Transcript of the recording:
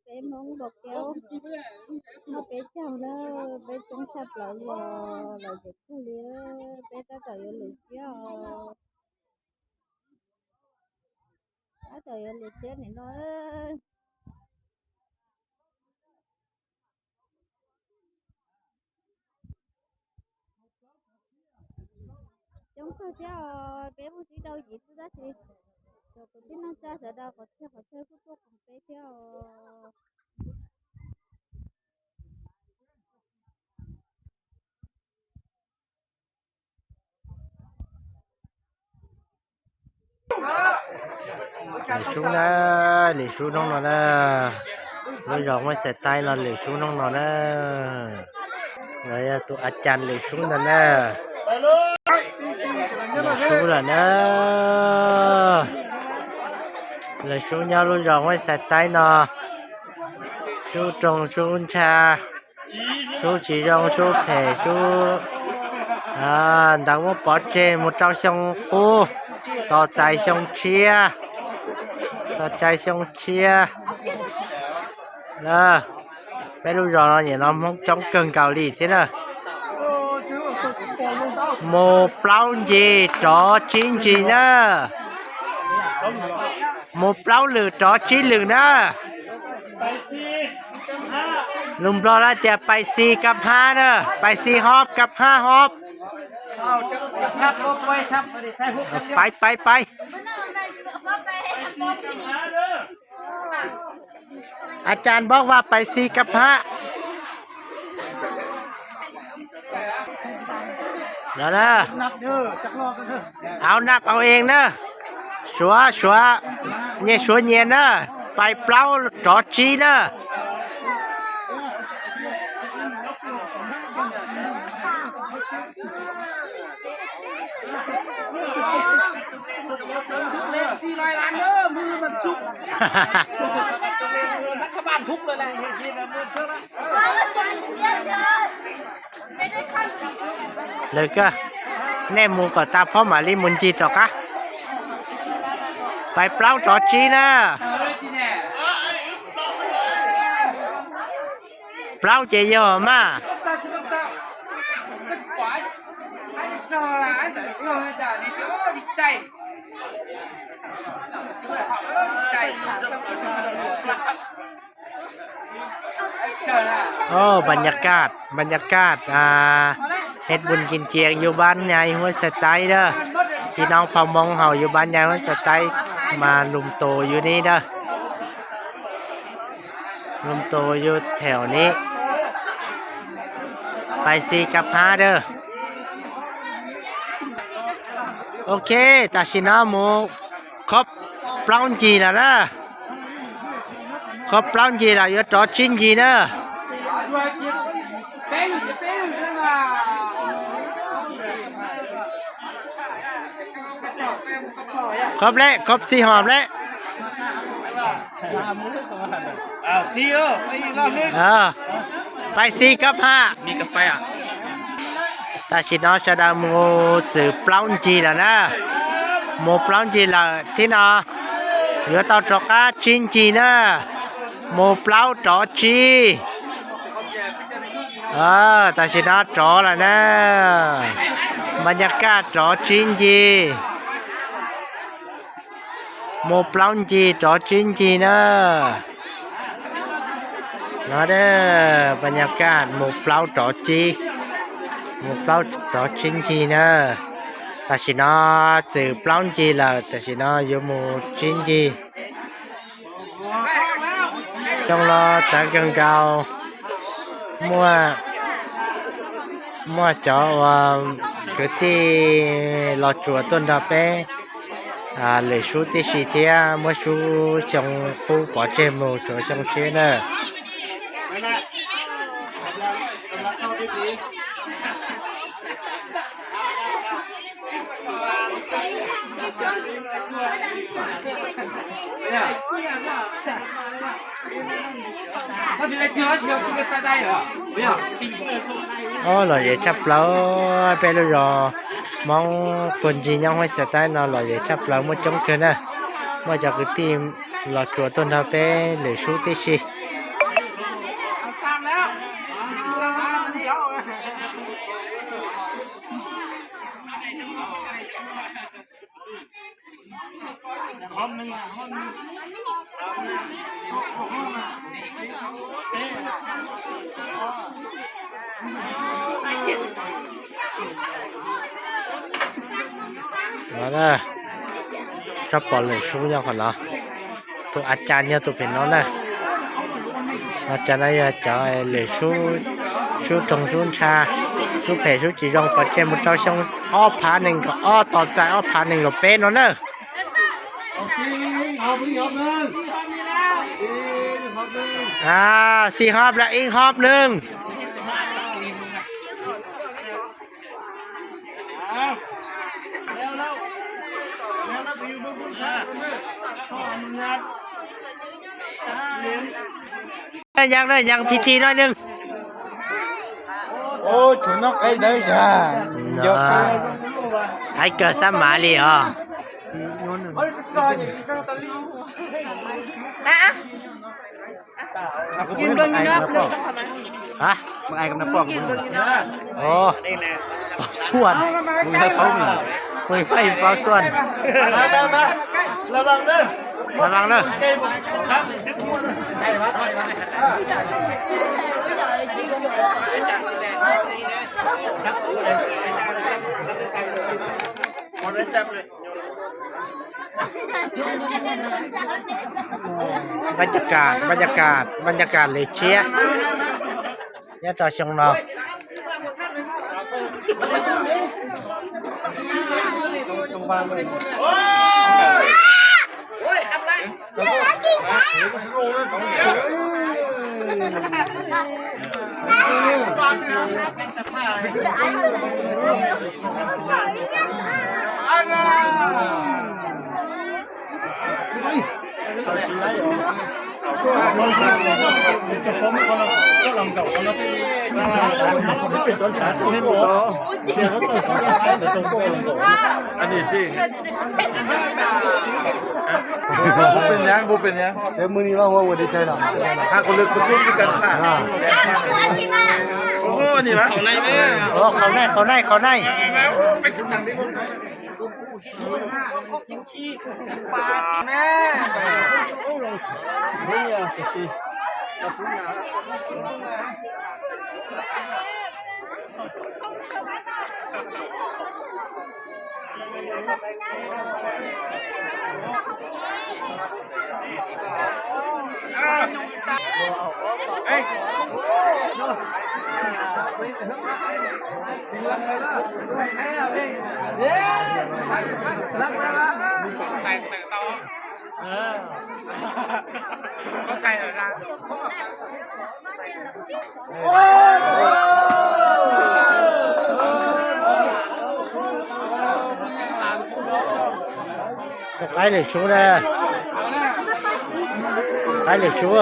Peb Hmoob Npau Kev noj peb caug na, peb coob tshaj plaws li os, lom zem kawg li. Peb tab tom yuav lwm tsiab os, tab tom yuav lwm tsiab nim no. Coob kawg thiab os, peb muaj tsib rau yim xwb tab sis tus tib neeg tsa sawv daws qhov chaw qhov chaw kuj tuaj koom peb thiab os. Lwm sub na, lwm sub hnub no na, lub zos Muaj Xais Taib no lwm sub hnub no na. Lawv yog tus a cas lwm sub ntag na. Lwm sub lawm na. Lwm sub nyob lub zos Muaj Xais Taib no, sub roog sub ntsha, sub tsis zoo sub phem sub, ntawd muab pov tseg mus rau xyoo qub, tos txais xyoo tshiab, tos txais xyoo tshiab. Peb lub zos no nim no Hmoob coob kawg nkaus li thiab na. Mus plaub ncig rov tsib ncig na. Mus plaub lwm rov tsib lwm na. Lus Nplog lawv tias pais xis kab hab na, pais xis hov kab hab hov. Pais pais pais. A cas npog vas pais xis kab hab. Au nab au ees na. Suav suav, nyias suav nyias na. Pais plaub rov tsib na. Lawv kawg, nej mus kom tas phob mam li mus ncig rov qab. Pais plaub rov tsib na. Plaub ces yog mas. Ô, bas nyas kas, bas nyas kas, hej bun kis cias yus npab nyai huab xais taib dawb, tsis noo phau moo haus yus npab nyai huab xais taib, mas lus tus yus ni dawb, lus tus yus thaum ni, pais xis kab hab dawb. Ok, tam sim no mus qhov plaub ncig lawm na. Qhov plaub ncig lawm yuav rov tsib ncig na. Qhov pleb, qhov xis hom pleb. Pais xis kab hab. Tam sim no sawv daws mus txwm plaub ncig lawm na. Mus plaub ncig lawm thiab no, yuav tau rov qab tsib ncig na. Mus plaub rov tsib. Tam sim no rov lawm na. Npas nyas kaj rov tsib ncig. Mus plaub ncig rov tsib ncig na. No, npas nyas kaj mus plaub rov tsib, mus plaub rov tsib ncig na. Tam sim no txwm plaub ncig lawm, tam sim no yuav mus tsib ncig. Xyoo no txawv kawg nkaus, muaj, muaj cov uas kwv tij Los Tsuas tuaj nrog peb lwm sub tib si thiab muab sub xyoo qub pov tseg mus tsuav xyoo tshiab na. Ob, lom zem tshaj plaws, peb lub zos Hmoob Pug Ncig nyob Huab Xais Taib no lom zem tshaj plaws, muaj coob kawg na. Muaj cov kwv tij Los Tsuas tuaj nrog peb lwm sub tib si. No na, tsob pom lwm sub nyob qhov no. Tus a cas nyob tus pem no na. A cas no yog cov lwm sub, sub roog sub ntsha, sub phem sub tsis zoo pov tseg mus rau xyoo ob phav nees nkaum ob tos txais ob phav nees nkaum peb no na. Xin họp là ib họp nws. Nyeem, nyeem phi ti no nws. Ib kawg xab mav li os. Paub Xuan, Mus Phaib Paub Xuan. Los vang na. Npaj cas, npaj cas, npaj cas lwm tshiab nyob rau xyoo no. Ua li cas, qhov no, qhov no, qhov no. Qaib lwm sub na. Qaib lwm sub.